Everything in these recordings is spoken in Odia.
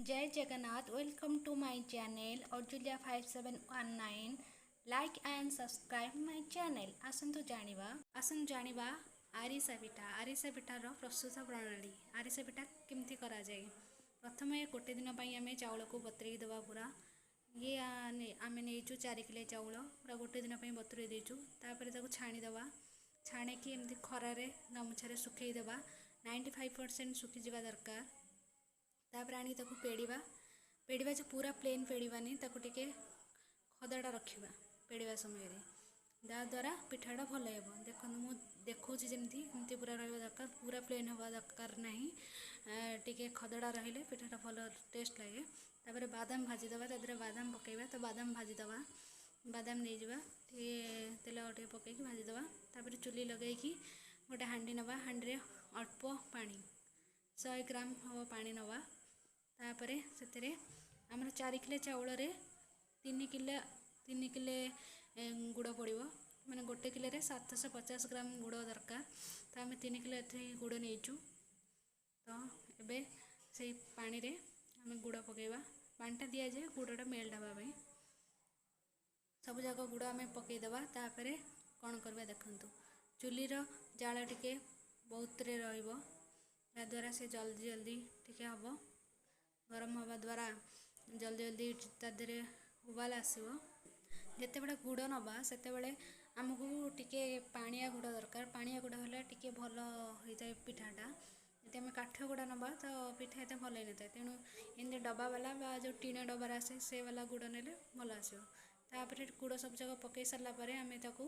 Jay Jagannath. Welcome to my channel Arjulia 5719. Like and subscribe my channel. ଆସନ୍ତୁ ଜାଣିବା ଆରିସା ପିଠା, ଆରିସା ପିଠାର ପ୍ରସ୍ତୁତ ପ୍ରଣାଳୀ। ଆରିସା ପିଠା କେମିତି କରାଯାଏ? ପ୍ରଥମେ ଗୋଟେ ଦିନ ପାଇଁ ଆମେ ଚାଉଳକୁ ବତୁରେଇ ଦେବା ପୁରା। ଇଏ ଆମେ ନେଇଛୁ 4 କିଲୋ ଚାଉଳ, ପୁରା ଗୋଟେ ଦିନ ପାଇଁ ବତୁରେଇ ଦେଇଛୁ। ତାପରେ ତାକୁ ଛାଣିଦେବା। ଛାଣିକି ଏମିତି ଖରାରେ ଗାମୁଛାରେ ଶୁଖେଇ ଦେବା। 95% ଶୁଖିଯିବା ଦରକାର। ତାପରେ ଆଣିକି ତାକୁ ପେଡ଼ିବା। ପେଡ଼ିବା ଯେ ପୁରା ପ୍ଲେନ୍ ପେଡ଼ିବାନି, ତାକୁ ଟିକେ ଖଦଡ଼ା ରଖିବା ପେଡ଼ିବା ସମୟରେ, ଯାହାଦ୍ୱାରା ପିଠାଟା ଭଲ ହେବ। ଦେଖନ୍ତୁ, ମୁଁ ଦେଖାଉଛି ଯେମିତି, ଏମିତି ପୁରା ରହିବା ଦରକାର। ପୁରା ପ୍ଲେନ୍ ହେବା ଦରକାର ନାହିଁ। ଟିକେ ଖଦଡ଼ା ରହିଲେ ପିଠାଟା ଭଲ ଟେଷ୍ଟ ଲାଗେ। ତାପରେ ବାଦାମ ଭାଜିଦେବା। ତା ଦେହରେ ବାଦାମ ପକାଇବା ତ ବାଦାମ ଭାଜିଦେବା। ବାଦାମ ନେଇଯିବା, ଟିକେ ତେଲ ଟିକେ ପକାଇକି ଭାଜିଦେବା। ତାପରେ ଚୁଲି ଲଗାଇକି ଗୋଟେ ହାଣ୍ଡି ନେବା। ହାଣ୍ଡିରେ ଅଳ୍ପ ପାଣି, 100 ଗ୍ରାମ ହେବ ପାଣି ନେବା। ତାପରେ ସେଥିରେ ଆମର 4 କିଲୋ ଚାଉଳରେ 3 କିଲୋ ଗୁଡ଼ ପଡ଼ିବ। ମାନେ ଗୋଟେ କିଲୋରେ 750 ଗ୍ରାମ ଗୁଡ଼ ଦରକାର। ତ ଆମେ 3 କିଲୋ ଏଠି ଗୁଡ଼ ନେଇଛୁ। ତ ଏବେ ସେଇ ପାଣିରେ ଆମେ ଗୁଡ଼ ପକାଇବା। ପାଣିଟା ଦିଆଯାଏ ଗୁଡ଼ଟା ମେଲ୍ଟ ହେବା ପାଇଁ। ସବୁ ଯାକ ଗୁଡ଼ ଆମେ ପକାଇଦେବା। ତାପରେ କ'ଣ କରିବା ଦେଖନ୍ତୁ। ଚୁଲିର ଜାଳ ଟିକେ ବହୁତରେ ରହିବ, ଯାହାଦ୍ୱାରା ସେ ଜଲ୍ଦି ଜଲ୍ଦି ଟିକେ ହେବ। ଗରମ ହେବା ଦ୍ୱାରା ଜଲ୍ଦି ଜଲ୍ଦି ତା ଦେହରେ ଉବାଲ ଆସିବ। ଯେତେବେଳେ ଗୁଡ଼ ନେବା, ସେତେବେଳେ ଆମକୁ ଟିକେ ପାଣିଆ ଗୁଡ଼ ଦରକାର। ପାଣିଆ ଗୁଡ଼ ହେଲେ ଟିକେ ଭଲ ହୋଇଥାଏ ପିଠାଟା। ଯଦି ଆମେ କାଠ ଗୁଡ଼ ନେବା ତ ପିଠା ଏତେ ଭଲ ହେଇନଥାଏ। ତେଣୁ ଏମିତି ଡବା ବାଲା ବା ଯେଉଁ ଟିଣ ଡବାରେ ଆସେ, ସେ ବାଲା ଗୁଡ଼ ନେଲେ ଭଲ ଆସିବ। ତାପରେ ଗୁଡ଼ ସବୁ ଯାକ ପକାଇ ସାରିଲା ପରେ ଆମେ ତାକୁ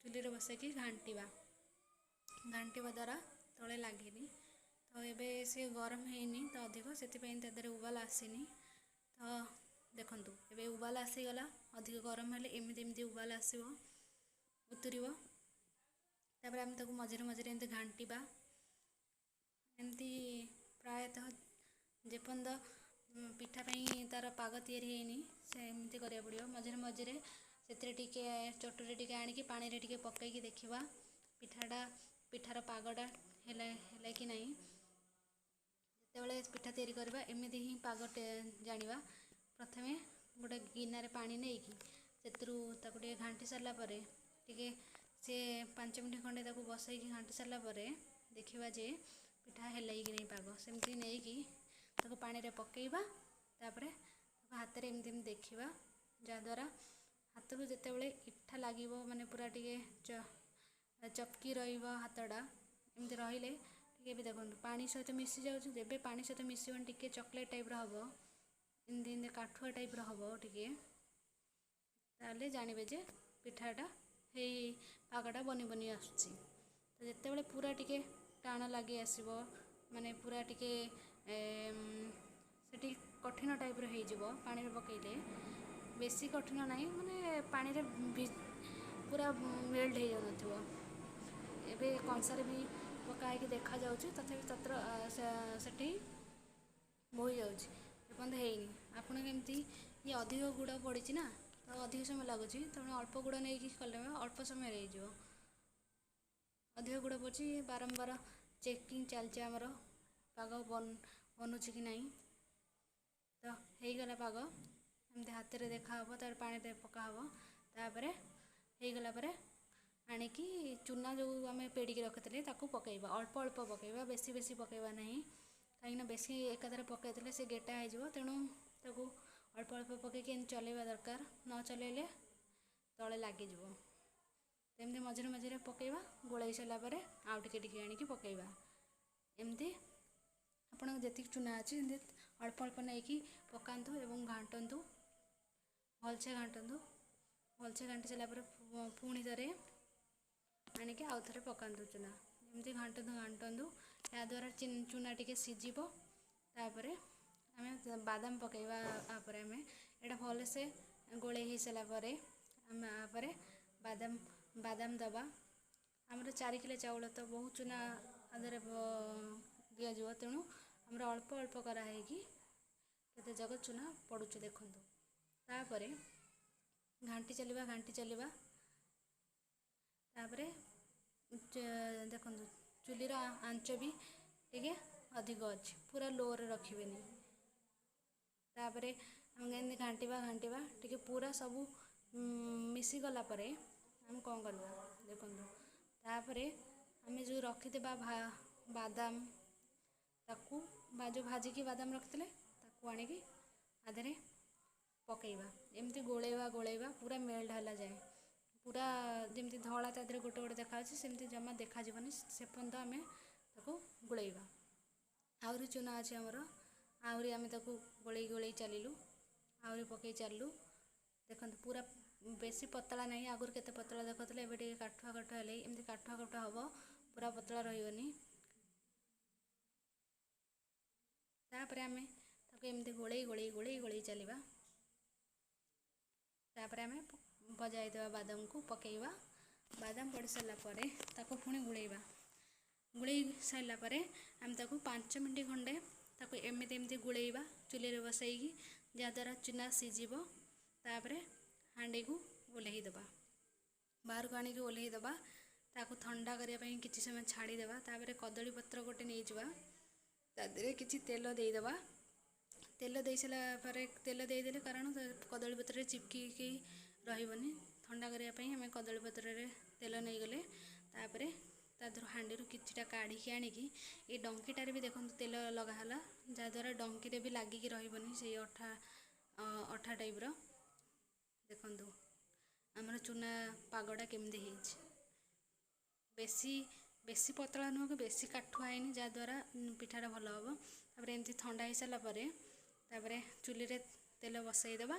ଚୁଲିରେ ବସାଇକି ଘାଣ୍ଟିବା। ଘାଣ୍ଟିବା ଦ୍ୱାରା ତଳେ ଲାଗେନି। ତ ଏବେ ସେ ଗରମ ହେଇନି ତ ଅଧିକ, ସେଥିପାଇଁ ତା ଦେହରେ ଉବାଲ ଆସିନି। ତ ଦେଖନ୍ତୁ, ଏବେ ଉବାଲ ଆସିଗଲା। ଅଧିକ ଗରମ ହେଲେ ଏମିତି ଏମିତି ଉବାଲ ଆସିବ, ଉତୁରିବ। ତାପରେ ଆମେ ତାକୁ ମଝିରେ ମଝିରେ ଏମିତି ଘାଣ୍ଟିବା। ଏମିତି ପ୍ରାୟତଃ ଯେପର୍ଯ୍ୟନ୍ତ ପିଠା ପାଇଁ ତା'ର ପାଗ ତିଆରି ହେଇନି, ସେ ଏମିତି କରିବାକୁ ପଡ଼ିବ। ମଝିରେ ମଝିରେ ସେଥିରେ ଟିକେ ଚଟୁରେ ଟିକେ ଆଣିକି ପାଣିରେ ଟିକେ ପକାଇକି ଦେଖିବା ପିଠାଟା, ପିଠାର ପାଗଟା ହେଲା ହେଲା କି ନାହିଁ। ଯେତେବେଳେ ପିଠା ତିଆରି କରିବା, ଏମିତି ହିଁ ପାଗ ଜାଣିବା। ପ୍ରଥମେ ଗୋଟେ ଗିନାରେ ପାଣି ନେଇକି ସେଥିରୁ ତାକୁ ଟିକେ ଘାଣ୍ଟି ସାରିଲା ପରେ, ଟିକେ ସେ 5 ମିନିଟ୍ ଖଣ୍ଡେ ତାକୁ ବସେଇକି ଘାଣ୍ଟି ସାରିଲା ପରେ ଦେଖିବା ଯେ ପିଠା ହେଲା କି ନାହିଁ ପାଗ। ସେମିତି ନେଇକି ତାକୁ ପାଣିରେ ପକାଇବା। ତାପରେ ତାକୁ ହାତରେ ଏମିତି ଏମିତି ଦେଖିବା, ଯାହାଦ୍ୱାରା ହାତକୁ ଯେତେବେଳେ ଇଠା ଲାଗିବ, ମାନେ ପୁରା ଟିକେ ଚପକି ରହିବ ହାତଟା। ଏମିତି ରହିଲେ ଟିକେ ବି ଦେଖନ୍ତୁ, ପାଣି ସହିତ ମିଶି ଯାଉଛି। ଯେବେ ପାଣି ସହିତ ମିଶିବନି, ଟିକେ ଚକୋଲେଟ୍ ଟାଇପ୍ର ହେବ, ଏମିତି ଏମିତି କାଠୁଆ ଟାଇପ୍ର ହେବ ଟିକେ, ତାହେଲେ ଜାଣିବେ ଯେ ପିଠାଟା ହେଇ ପାଗଟା ବନି ବନି ଆସୁଛି। ତ ଯେତେବେଳେ ପୁରା ଟିକେ ଟାଣ ଲାଗି ଆସିବ, ମାନେ ପୁରା ଟିକେ ସେଠି କଠିନ ଟାଇପ୍ର ହେଇଯିବ ପାଣିରେ ପକାଇଲେ, ବେଶୀ କଠିନ ନାହିଁ, ମାନେ ପାଣିରେ ପୁରା ମେଲ୍ଟ ହେଇଯାଉନଥିବ। ଏବେ କଂସାରେ ବି ପକା ହେଇକି ଦେଖାଯାଉଛି, ତଥାପି ତତ୍ର ସେଠି ବୋହି ଯାଉଛି, ଏପର୍ଯ୍ୟନ୍ତ ହେଇନି। ଆପଣ କେମିତି ଇଏ ଅଧିକ ଗୁଡ଼ ପଡ଼ିଛି ନା, ତ ଅଧିକ ସମୟ ଲାଗୁଛି। ତେଣୁ ଅଳ୍ପ ଗୁଡ଼ ନେଇକି କଲେ ଅଳ୍ପ ସମୟରେ ହେଇଯିବ। ଅଧିକ ଗୁଡ଼ ପଡ଼ିଛି। ବାରମ୍ବାର ଚେକିଂ ଚାଲିଛି ଆମର, ପାଗ ବନୁଛି କି ନାହିଁ। ତ ହେଇଗଲା ପାଗ। ଏମିତି ହାତରେ ଦେଖାହେବ, ତାପରେ ପାଣିରେ ପକା ହେବ। ତାପରେ ହେଇଗଲା ପରେ ଆଣିକି ଚୁନା ଯେଉଁ ଆମେ ପେଡ଼ିକି ରଖିଥିଲେ, ତାକୁ ପକାଇବା। ଅଳ୍ପ ଅଳ୍ପ ପକାଇବା, ବେଶୀ ବେଶୀ ପକାଇବା ନାହିଁ, କାହିଁକିନା ବେଶୀ ଏକାଥରେ ପକାଇଦେଲେ ସେ ଗେଟା ହେଇଯିବ। ତେଣୁ ତାକୁ ଅଳ୍ପ ଅଳ୍ପ ପକାଇକି ଏମିତି ଚଲେଇବା ଦରକାର। ନ ଚଲେଇଲେ ତଳେ ଲାଗିଯିବ। ଏମିତି ମଝିରେ ମଝିରେ ପକାଇବା। ଗୋଳେଇ ସାରିଲା ପରେ ଆଉ ଟିକେ ଟିକେ ଆଣିକି ପକାଇବା। ଏମିତି ଆପଣଙ୍କ ଯେତିକି ଚୁନା ଅଛି, ଏମିତି ଅଳ୍ପ ଅଳ୍ପ ନେଇକି ପକାନ୍ତୁ ଏବଂ ଘାଣ୍ଟନ୍ତୁ, ଭଲସେ ଘାଣ୍ଟନ୍ତୁ। ଭଲସେ ଘାଣ୍ଟି ସାରିଲା ପରେ ପୁଣି ଥରେ ଆଣିକି ଆଉ ଥରେ ପକାନ୍ତୁ ଚୁନା। ଏମିତି ଘାଣ୍ଟନ୍ତୁ ଘାଣ୍ଟନ୍ତୁ, ଏହାଦ୍ୱାରା ଚୁନା ଟିକେ ସିଝିବ। ତାପରେ ଆମେ ବାଦାମ ପକାଇବା। ତାପରେ ଆମେ ଏଇଟା ଭଲସେ ଗୋଳେଇ ହେଇସାରିଲା ପରେ ଆମେ ତାପରେ ବାଦାମ ଦେବା। ଆମର 4 କିଲୋ ଚାଉଳ ତ ବହୁତ ଚୁନା ଦେହରେ ଦିଆଯିବ। ତେଣୁ ଆମର ଅଳ୍ପ ଅଳ୍ପ କରାହେଇକି କେତେ ଯାକ ଚୁନା ପଡ଼ୁଛି ଦେଖନ୍ତୁ। ତାପରେ ଘାଣ୍ଟି ଚାଲିବା, ଘାଣ୍ଟି ଚାଲିବା। ତାପରେ ଦେଖନ୍ତୁ, ଚୁଲିର ଆଞ୍ଚ ବି ଟିକେ ଅଧିକ ଅଛି, ପୁରା ଲୋରେ ରଖିବେନି। ତାପରେ ଆମେ ଏମିତି ଘାଣ୍ଟିବା ଘାଣ୍ଟିବା ଟିକେ, ପୁରା ସବୁ ମିଶିଗଲା ପରେ ଆମେ କ'ଣ କରିବା ଦେଖନ୍ତୁ। ତାପରେ ଆମେ ଯେଉଁ ରଖିଥିବା ବାଦାମ, ତାକୁ ବା ଯେଉଁ ଭାଜିକି ବାଦାମ ରଖିଥିଲେ, ତାକୁ ଆଣିକି ଆ ଦେହରେ ପକାଇବା। ଏମିତି ଗୋଳେଇବା ଗୋଳେଇବା ପୁରା ମେଲ୍ଟ ହେଲା ଯାଏଁ, ପୁରା ଯେମିତି ଧଳା ତା ଦେହରେ ଗୋଟେ ଗୋଟେ ଦେଖାଯାଉଛି ସେମିତି ଜମା ଦେଖାଯିବନି, ସେ ପର୍ଯ୍ୟନ୍ତ ଆମେ ତାକୁ ଗୋଳେଇବା। ଆହୁରି ଚୁନା ଅଛି ଆମର, ଆହୁରି ଆମେ ତାକୁ ଗୋଳେଇ ଗୋଳେଇ ଚାଲିଲୁ, ଆହୁରି ପକାଇ ଚାଲିଲୁ। ଦେଖନ୍ତୁ, ପୁରା ବେଶୀ ପତଳା ନାହିଁ। ଆଗରୁ କେତେ ପତଳା ଦେଖାଉଥିଲା, ଏବେ ଟିକେ କାଠୁଆ କାଠୁଆ ହେଲେ, ଏମିତି କାଠୁଆ କାଠୁଆ ହେବ, ପୁରା ପତଳା ରହିବନି। ତାପରେ ଆମେ ତାକୁ ଏମିତି ଗୋଳେଇ ଗୋଳେଇ ଗୋଳେଇ ଗୋଳେଇ ଚାଲିବା। ତାପରେ ଆମେ ଭଜା ହେଇଥିବା ବାଦାମକୁ ପକାଇବା। ବାଦାମ ପଡ଼ି ସାରିଲା ପରେ ତାକୁ ପୁଣି ଗୋଳେଇବା। ଗୋଳେଇ ସାରିଲା ପରେ ଆମେ ତାକୁ 5 ମିନିଟ୍ ଖଣ୍ଡେ ତାକୁ ଏମିତି ଏମିତି ଗୋଳେଇବା ଚୁଲିରେ ବସାଇକି, ଯାହାଦ୍ୱାରା ଚୁନା ସିଝିବ। ତାପରେ ହାଣ୍ଡିକୁ ଓହ୍ଲେଇ ଦେବା, ବାହାରକୁ ଆଣିକି ଓହ୍ଲେଇ ଦେବା। ତାକୁ ଥଣ୍ଡା କରିବା ପାଇଁ କିଛି ସମୟ ଛାଡ଼ିଦେବା। ତାପରେ କଦଳୀ ପତ୍ର ଗୋଟେ ନେଇଯିବା, ତା ଦେହରେ କିଛି ତେଲ ଦେଇଦେବା। ତେଲ ଦେଇସାରିଲା ପରେ, ତେଲ ଦେଇଦେଲେ କାରଣ କଦଳୀ ପତ୍ରରେ ଚିପକିକି ରହିବନି। ଥଣ୍ଡା କରିବା ପାଇଁ ଆମେ କଦଳୀ ପତ୍ରରେ ତେଲ ନେଇଗଲେ। ତାପରେ ତା ଦେହରୁ ହାଣ୍ଡିରୁ କିଛିଟା କାଢ଼ିକି ଆଣିକି ଏଇ ଡଙ୍କିଟାରେ ବି ଦେଖନ୍ତୁ ତେଲ ଲଗା ହେଲା, ଯାହାଦ୍ୱାରା ଡଙ୍କିରେ ବି ଲାଗିକି ରହିବନି ସେଇ ଅଠା ଅଠା ଟାଇପ୍ର। ଦେଖନ୍ତୁ ଆମର ଚୁନା ପାଗଟା କେମିତି ହେଇଛି। ବେଶୀ ବେଶୀ ପତଳା ନୁହଁ କି ବେଶୀ କାଠୁଆ ହେଇନି, ଯାହାଦ୍ୱାରା ପିଠାଟା ଭଲ ହେବ। ତାପରେ ଏମିତି ଥଣ୍ଡା ହେଇସାରିଲା ପରେ ତାପରେ ଚୁଲିରେ ତେଲ ବସାଇଦେବା।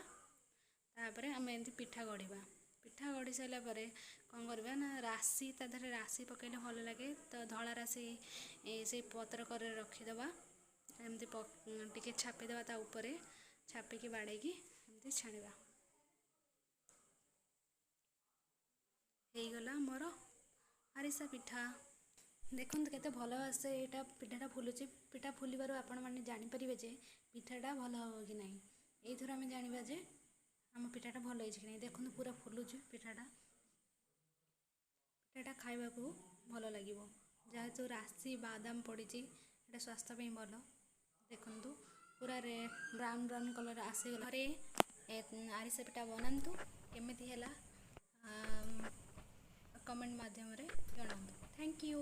ତାପରେ ଆମେ ଏମିତି ପିଠା ଗଢ଼ିବା। ପିଠା ଗଢ଼ି ସାରିଲା ପରେ କ'ଣ କରିବା ନା ରାଶି, ତା ଦେହରେ ରାଶି ପକାଇଲେ ଭଲ ଲାଗେ। ତ ଧଳା ରାଶି ସେଇ ପତ୍ର କରରେ ରଖିଦେବା, ଏମିତି ଟିକେ ଛାପିଦେବା, ତା ଉପରେ ଛାପିକି ବାଡ଼େଇକି ଏମିତି ଛାଣିବା। ହେଇଗଲା ମୋର ଆରିସା ପିଠା। ଦେଖନ୍ତୁ କେତେ ଭଲ ଆସେ ଏଇଟା, ପିଠାଟା ଫୁଲୁଛି। ପିଠା ଫୁଲିବାରୁ ଆପଣମାନେ ଜାଣିପାରିବେ ଯେ ପିଠାଟା ଭଲ ହେବ କି ନାହିଁ। ଏଇଥିରୁ ଆମେ ଜାଣିବା ଯେ ଆମ ପିଠାଟା ଭଲ ହେଇଛି କି ନାହିଁ। ଦେଖନ୍ତୁ ପୁରା ଫୁଲୁଛି ପିଠାଟା। ପିଠାଟା ଖାଇବାକୁ ଭଲ ଲାଗିବ, ଯେହେତୁ ରାଶି ବାଦାମ ପଡ଼ିଛି, ଏଇଟା ସ୍ୱାସ୍ଥ୍ୟ ପାଇଁ ଭଲ। ଦେଖନ୍ତୁ ପୁରା ବ୍ରାଉନ୍ ବ୍ରାଉନ୍ କଲର୍ ଆସିଗଲା। ଘରେ ଆରିସା ପିଠା ବନାନ୍ତୁ, କେମିତି ହେଲା କମେଣ୍ଟ ମାଧ୍ୟମରେ ଜଣାନ୍ତୁ। Thank you.